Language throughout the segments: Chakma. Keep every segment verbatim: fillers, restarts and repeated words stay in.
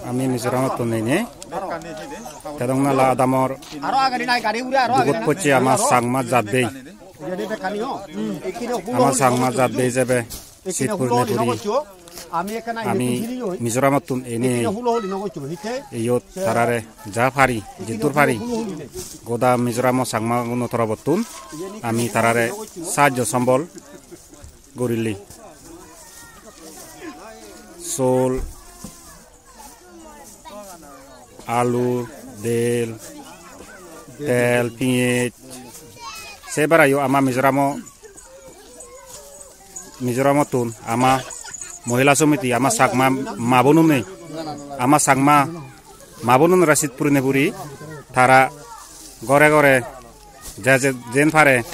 Ami Mizoramottun einei Tedongnala adamor dugot pocche ama Changma jat bei. Ama Changma jat bei ijebe sit purinei puri ami Mizoramottun einei iyot tarare ja pari, jiddur pari, goda Mizoramo Changmaguno torobottun ami tarare sahajjo sombol gorilli. Sol, alu, del, tel, piyej, se barayo ama Mizoramo, Mizoramottun ama Mohila Somiti, ama Changma ma bonune, ama Changma ma bonunore sit purinei puri tara gore gore je je jen pare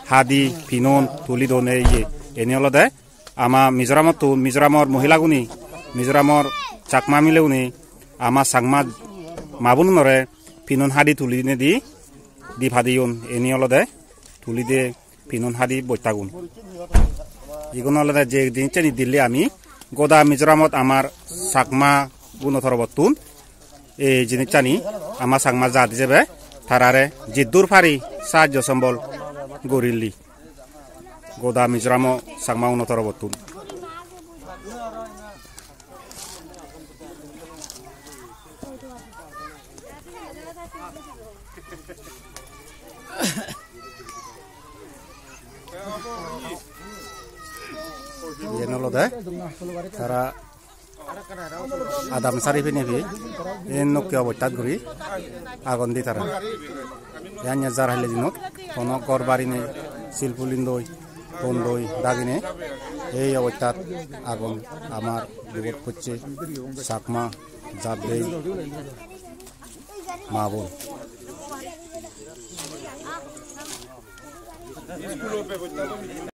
hadi pinon tuli don ei ye. Eni olode ama Mizoramottun, Mizoramor mohilagune, Mizoramor Changma milegune ama Changma ma bonunore pinon hadi tuli dinei di, di padeyon. Eni olode tuli de pinon hadi bostagun. Igun olode je jinissani dille ami goda Mizoramot amar Changmaguno torobottun ei jinissani ama Changma jat ijebe tarare jiddur pari sahajjo sombol gorilli goda Mizoramo Changmaguno torobottun. Iyen olode tara adam sari pinei puri, iyen nokke obostat guri agon di tara. Iyan jar hille dinot hono ghor bari nei, sil pulindoi, hondoi daginei ei obostat agon amar dugot pocche Changma jat bei ma bon.